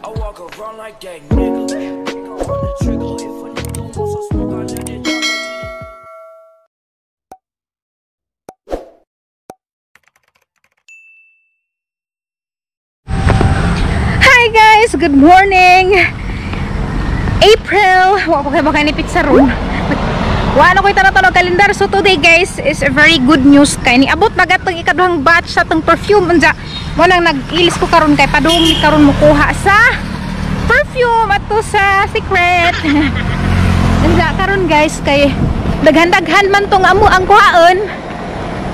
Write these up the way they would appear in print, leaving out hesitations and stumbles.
I walk around like that nigga. Pull the trigger if a nigga wants some smoke, I let it drop. Hi guys! Good morning! April! Wa ko kay baka nipit sa room. Wa na ko'y tanaw kalendar. So today guys is a very good news kay niabot na gatong ikaduhang batch sa atong perfume. Unja mo nang nag-ilis ko karon kay padung ni karon mokuha sa perfume ato sa secret. Unja karon guys kay daghan-daghan man tong amo ang kuhaon.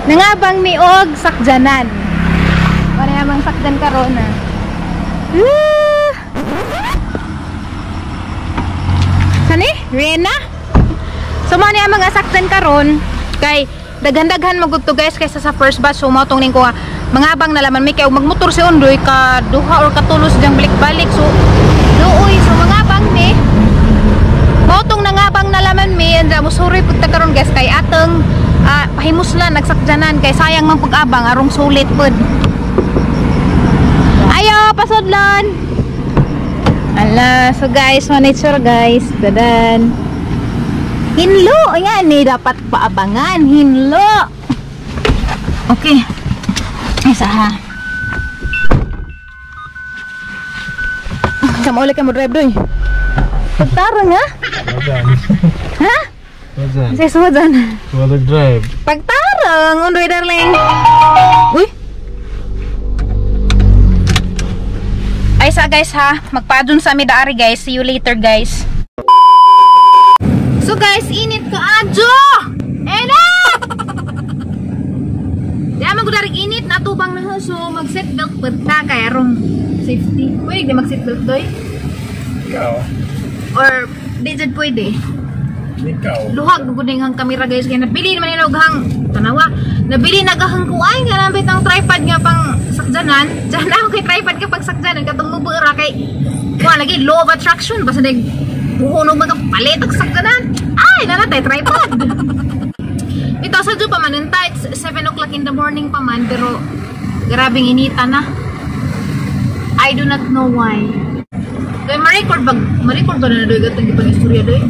Nangabang mi og sakjanan. Wala namang sakjan karon ah. Ah! Sani? Riena? So mo ni ang mga saktan karon kay daghan-daghan magud to guys kaysa sa first batch. So mao tong ning ko nga mangabang na laman mi kay og magmotor si Ondoy ka duha or katulos diyang balik-balik. So luoy, so mangabang mi. Mao tong nangabang na laman mi anja musuroy pud ta karon guys kay atong pahimuslan nagsakjanan kay sayang man pag-abang arong sulit pud. Ayo pasudlon. Ala, so guys, manager guys, dadan. Hinlo, ayan eh, dapat paabangan, hinlo. Okay. Ay, saha. Sama ulit ka mo drive doy. Pagtarong ha? Ha? Say suwadan. Suwadag drive. Pagtarong, undoy darling. Uy. Ay sa guys ha, magpadun sa mi daari guys. See you later guys. So guys, init ka adyo. Init! Di man gud daring init natubang na so mag seatbelt pud ta kay arong safety. Pwede di mag seatbelt doy? Ikaw. Or di jud pwede. Ikaw. Luhag gud ning hang kamera guys kay nabili man nila og hang tanawa. Nabili nagahang kuay nga nambit ang tripod nga pang sakjanan. Diyan ako kay tripod ka pag sakjanan katong mubo ra kay wa lagi law of attraction basta nag buhonog mga palit og sakjanan. Ay nanatay tripod. Ito sa pa man unta, it's 7 o'clock in the morning pa man pero grabing inita na. I do not know why. Doy ma-record ba? Ma-record ba na doy gatong gipang istorya doy?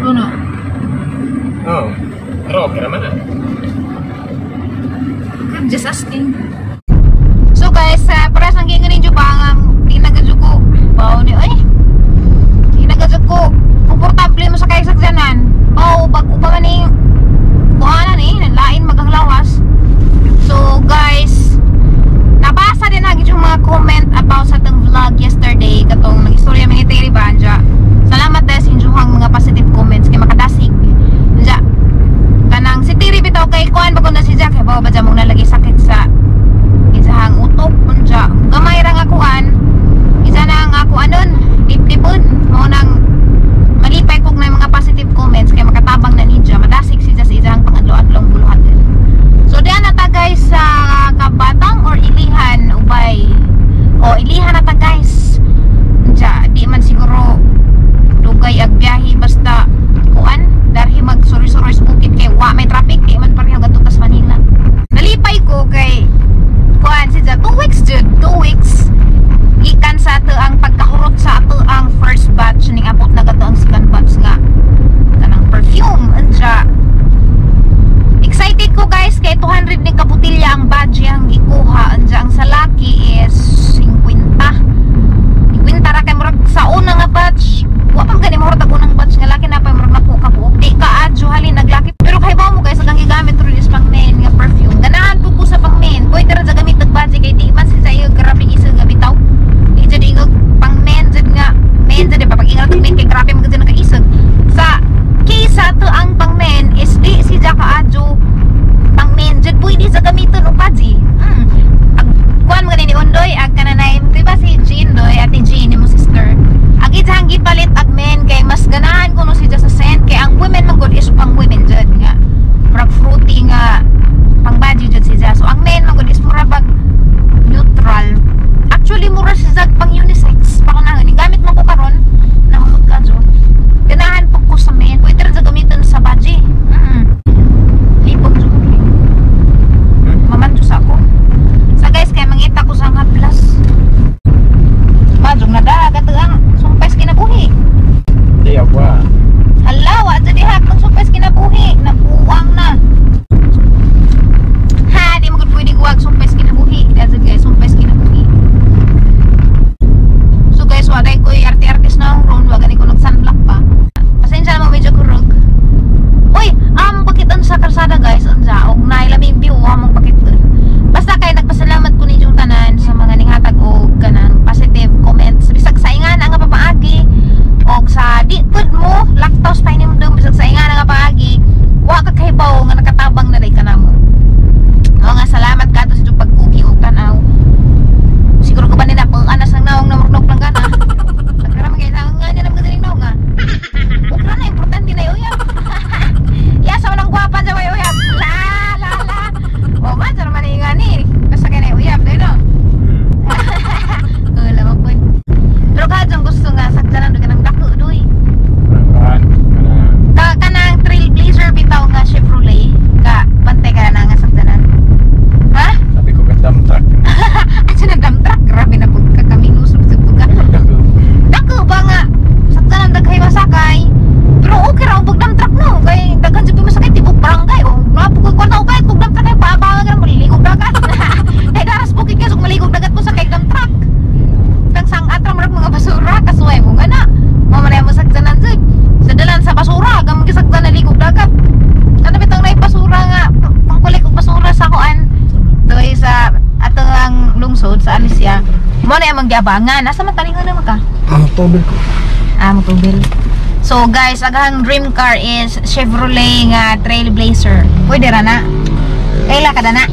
Ano? Oh. Pero okay naman ah. I'm just asking. So guys, para sa gingan ninyo ba ang di nagadyo ko bao ni oy. Di nagadyo ko komportable mo sa kay sakjanan. Oh, bago pa man ni buhanan eh, lain magang lawas. So guys, nabasa din na yung mga comment about sa atong vlog yesterday katong nag-istorya mi ni Terry Banja. Salamat dahil sa inyong mga positive comments kay makadasig. Anja, kanang si Terry bitaw kay kuan bago na si Jack, bawa ba dyan mong nalagay sakit sa isahang utok unja. Gamay ra nga kuan. imong giabangan. Asa man taningon naman ka? Ah, tubig ko. Ah, motobil. So guys, aghang dream car is Chevrolet nga Trailblazer. Pwede ra na. Kaila ka na?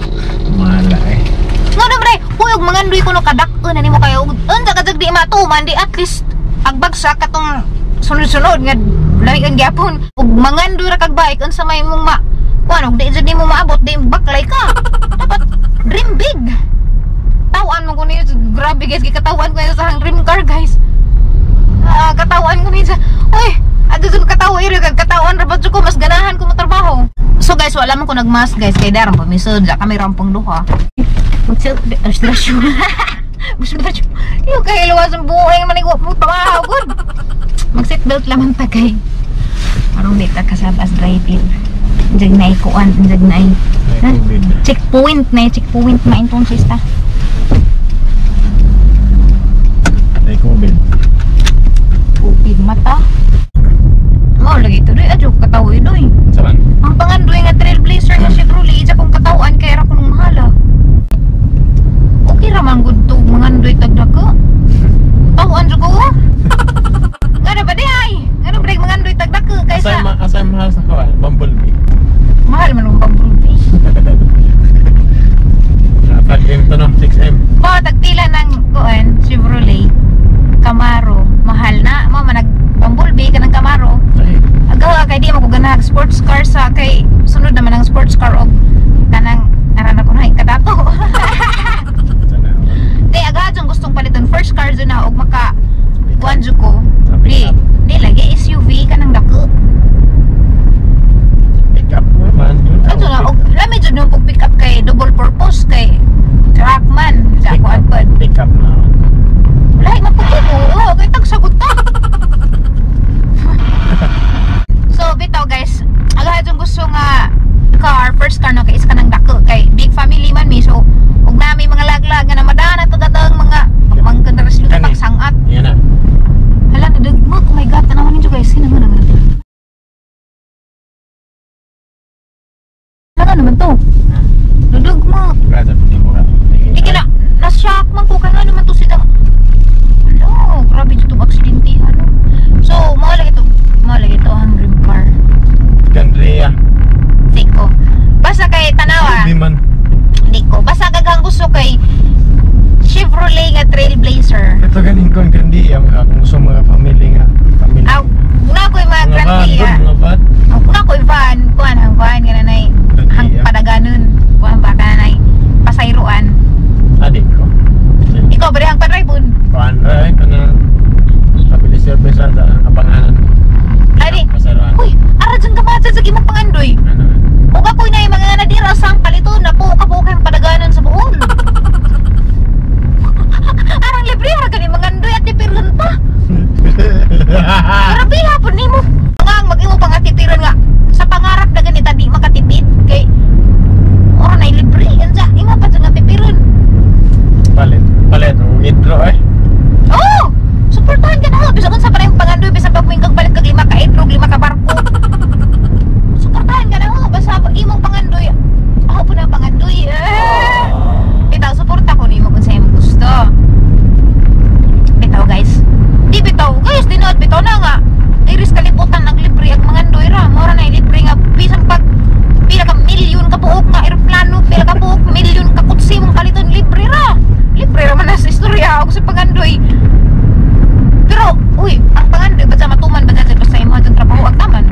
Mala eh. Ngano bre, huy og mangandoy ko no kadak-on na nimo kayo. Unsa ka jud di matuman di at least ang bagsak katong sunod-sunod nga lami kang gyapon. Ug mangandoy ra kag bike unsa may imong ma kuan og di jud nimo maabot di baklay ka. Dapat dream big. Tawan mo ko niyo, grabe guys, gikatawan ko niyo sa dream car guys. Ah, katawan ko niya. Uy, adto jud katawa iri kag katawan ra ba jud ko mas ganahan ko motrabaho. So guys, wala man ko nagmask guys kay darang pamisod ja kami rampong duha. Yung kahiluwas ang buhay man ko mo trabaho gud. Mag seatbelt lamang ta kay. Aron di ta kasabas driving. Diyan na ikuan, diyan na checkpoint na checkpoint maintong sista. May COVID. COVID mata. Mao lagi to doy adyo katawo doy. Saan? Ang pangandoy nga Trailblazer nga Chevrolet isa kong katawan kay ra kunong mahala. Okay ra man gud to mangandoy tag dako. Tawon jud ko. Ngano ba di ay? Ngano ba di mangandoy tag dako kaysa Asa mahal sa kawan? Bumblebee. Mahal man ang Bumblebee. 5M to no, 6M. Oh, tagpila ng kuan Chevrolet Camaro. Mahal na. Mo man nag Bumblebee ka ng Camaro. Ay. Agawa kay di mo ko ganahag sports car sa kay sunod naman ang sports car og kanang ara na ko na kadato. Sana. Di aga jung gustong paliton first car jud na og maka kuan jud ko. Di di lagi SUV kanang dako. Pick up mo man. Ato na og lami jud nung pag pick up kay double purpose kay truck man sa ako adpad. Pick up na. Lahi man pud ko. Oh, kay tagsagot ta. So bitaw guys, aga jung gusto nga car, first car no kay is kanang dako kay big family man mi, so ug nami mga laglag nga namadaan ato katang mga pagmangkan ra sila Kani. pagsangat. Yan na. Hala nadugmok, oh my god, tanawan ninyo guys, sino man naman. Hala naman to. Nadugmok. Grabe pati mo ka. Di kina na-shock man ko kay nga naman to sila. Hala, grabe jud tong aksidente ano. So, mao lagi to ang dream car. Gandria. Di ko. Basta kay tanawa. Hindi man. Di ko. Basta gaghang gusto kay Chevrolet nga Trailblazer. Ito ganing ko ang Grandia mga kung gusto mga family nga. Family. Aw, una ko'y mga Mga van, Grandia. mga van. Aw, una ko'y van. Kuan ang van nga nanay. Hang Grandia. padaganon. Kuan ba ka nanay. Pasayroan. Ah, di ko. Ikaw ba hang padribon? Kuan ra eh, kana family service ata ang kapangalan. Adi. Pasaruan. Uy, ara dyan ka ba sa imong pangandoy? Ano? Ug ako'y na mga nadira sa palito na po ka po kayong padaganon sa buol. Arang libre ra kani mga andoy at tipiron pa. Grabe hapon nimo. Nga ang mag-imo pang atipiron nga sa pangarap na ganita di makatipid kay ora na libre unsa imo pa jud nga tipiron. Palit. Palit. Withdraw eh. Oh, suportahan ka na bisan unsa pa na yung pangandoy bisan pag moingkag palit kag 5 ka itrog, 5 ka barko. Suportahan ka na ho basta imong pangandoy. Ako po na ang pangandoy. Eh. Bitaw suporta ko nimo kung sa imong gusto. Bitaw guys. Di bitaw guys, tinuod bitaw na nga. Iris kalibutan ang libre ang mangandoy ra. Mora na libre nga bisan pag pila ka milyon ka buok nga eroplano, pila ka buok milyon ka kutsi mong paliton libre ra. Libre ra man na sa istorya og sa pangandoy. Pero uy, ang pangandoy ba sa matuman ba sa basta imo atong trabaho ang taman.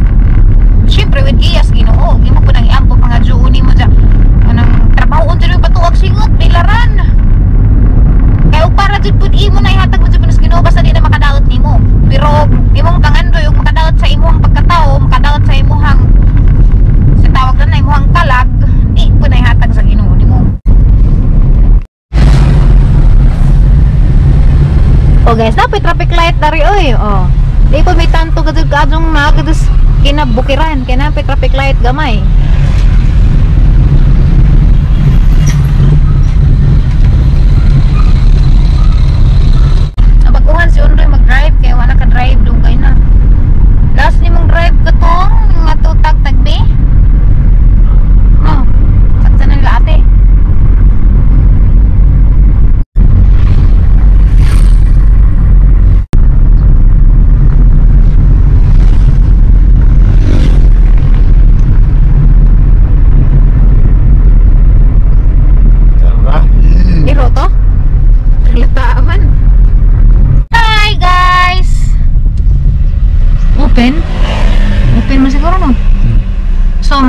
Siyempre with giyas Ginoo, imo po nang iampo pangadyoon nimo dya. Anang trabaho unsa nimo patuag singot bilaran. Kay og para jud pud imo na ihatag mo jud sa Ginoo basta di na makadaot nimo. Pero imong pangandoy og makadaot sa imong pagkatao, makadaot sa imong sa tawag na imong kalag, di po na ihatag sa Ginoo nimo. Oh guys, napay traffic light dari oy. Oh. Di ko may tanto kadto kadtong na kadto kinabukiran kay napay traffic light gamay. Nabaguhan si Undoy mag-drive kay wala ka drive dugay na. Last ni mong drive katong matutag tagbi. No. Saksa na nila ate.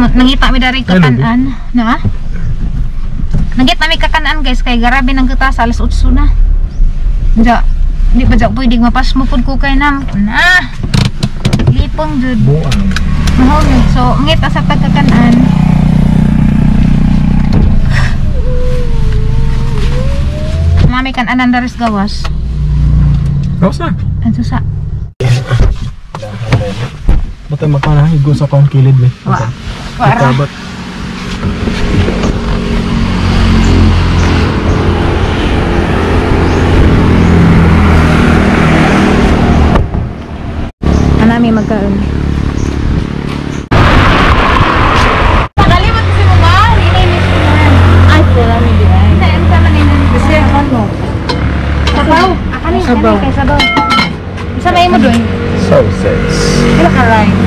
Nangita mi dari kakanan. Na? Nangita mi kakanan guys kay garabi nang kita sa alas 8 na. Ja, di pa ja pwede mapasmo pud ko kay nam. Na. Lipong jud. Buang. Mahulog. So, ngita sa pagkakanan. Mami kan anan daris gawas. Gawas na. Ano sa? Bata makanahigo sa kaon kilid ni. Wa. Wa. Kabat. Anami magkaon. Nakalimot kasi mo ma, rinainis ko na. Ay, wala ni di ay. Sa ano sama na yun? Kasi ano? Sabaw. Akani, Sabaw. kay sabaw. Sa may mo doon? Sausage. Wala ka rice.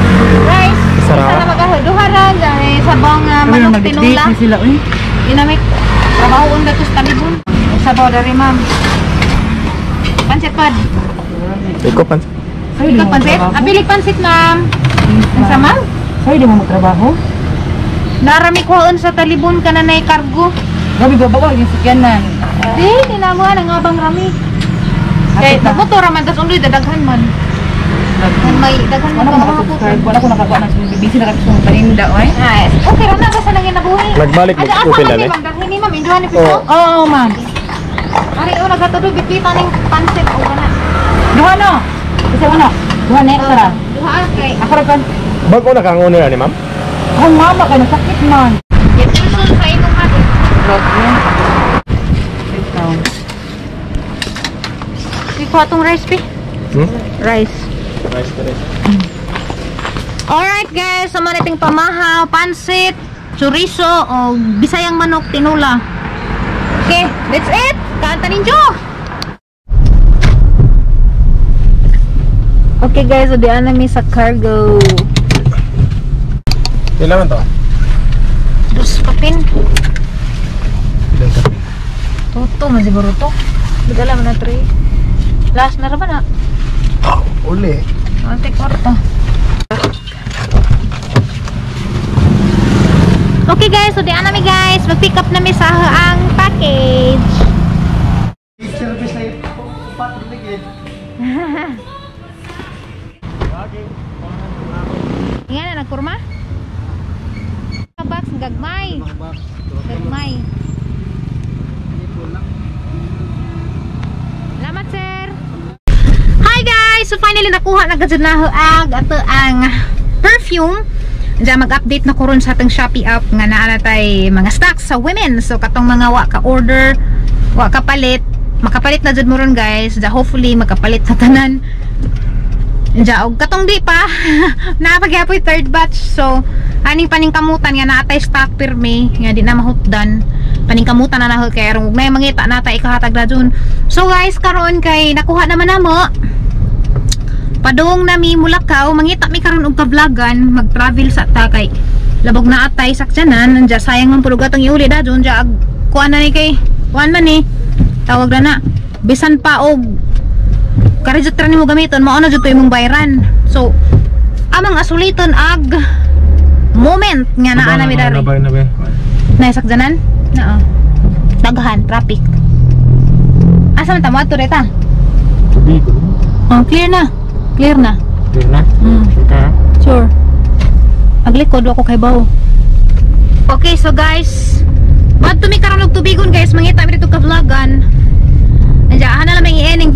Rice. Sarap. Isa na magaho. Duha ra dyan. Sabaw nga manok tinula. Ni sila uy. Inamik. Trabaho unda to sa talibon. Sabaw dari ma'am. Pansit pod. Ikaw pansit. Sa'yo di Ikaw mo pansit? magtrabaho. Abilig pansit ma'am. Ang sa ma'am? Sa'yo di mo magtrabaho. Narami kuhaon sa talibon ka na cargo. Gabi babaw yung sakyanan. Di, tinamuan ang abang rami. Kay nagmotor man tas undoy dadaghan man. Daghan may daghan man Wala ko mga nakasubscribe. Wala ko nakakuha ng busy na kami sa paninda oy. Ay, okay ra na basta nang ginabuhi. Nagbalik Ada, asa mag-open man na ni ni? ma'am dalhin ni ma'am induhan ni piso. Oo, ma'am. Ari oh nagatudoy bitbita ning pansit o kana. Duha no. Kasi ano? Duha na sara. Duha ah, kay Ako ra kan. Bago na kang owner ani ma'am? Ang mama kay nasakit man. Jefferson sa imong hati. Ikaw. Ikuha tong rice pi. Hmm? Rice. Rice ka rice. Alright guys, sa mga nating pamahaw, pansit, chorizo, o bisayang manok, tinula. Okay, that's it! Kaanta ninyo! Okay guys, so diyan na mi sa cargo. Kailangan to? Dos kapin. Ilang kape? Toto, man siguro to. Magala man na three. Last na ra ba na? Oh, uli. Ante kwarta. Okay guys, so diyan na mi guys. Mag-pick up na mi sa ang package. Service na ito. Nga na nagkurma? Box gagmay. Gagmay. Salamat sir. Hi guys! So finally nakuha na gud na ang ato ang perfume. Diyan mag-update na ko ron sa atong Shopee app nga naa na tay mga stocks sa women. So katong mga wa ka order, wa ka palit, makapalit na jud mo ron guys. Diyan hopefully makapalit sa tanan. Diyan og katong di pa napagyapoy third batch. So aning paningkamutan nga naa tay stock pirmi nga di na mahutdan. Paningkamutan na naho kay aron ug nay mangita na tay ikahatag na dun. So guys, karon kay nakuha naman namo. Padung na mi mulakaw, mangita mi karon og ka-vlogan, mag-travel sa ta kay labog na atay sakyanan, nandiya sayang man pud atong iuli da dun diya kuan na ni kay kuan man ni tawag na na bisan pa og karidjot ra nimo gamiton mao na jud to imong bayran. So amang asuliton ag moment nga naa na mi dari. Na sakyanan? Naa. Daghan traffic. Asa man ta moadto reta? Tubig. Oh, clear na. Clear na. Clear na? Mm. Sure ka? Sure. Aglikod ako kay bawo. Okay, so guys, madto mi karon og tubigon guys, mangita mi dito ka vlogan. Andiya ana lang may i-ending.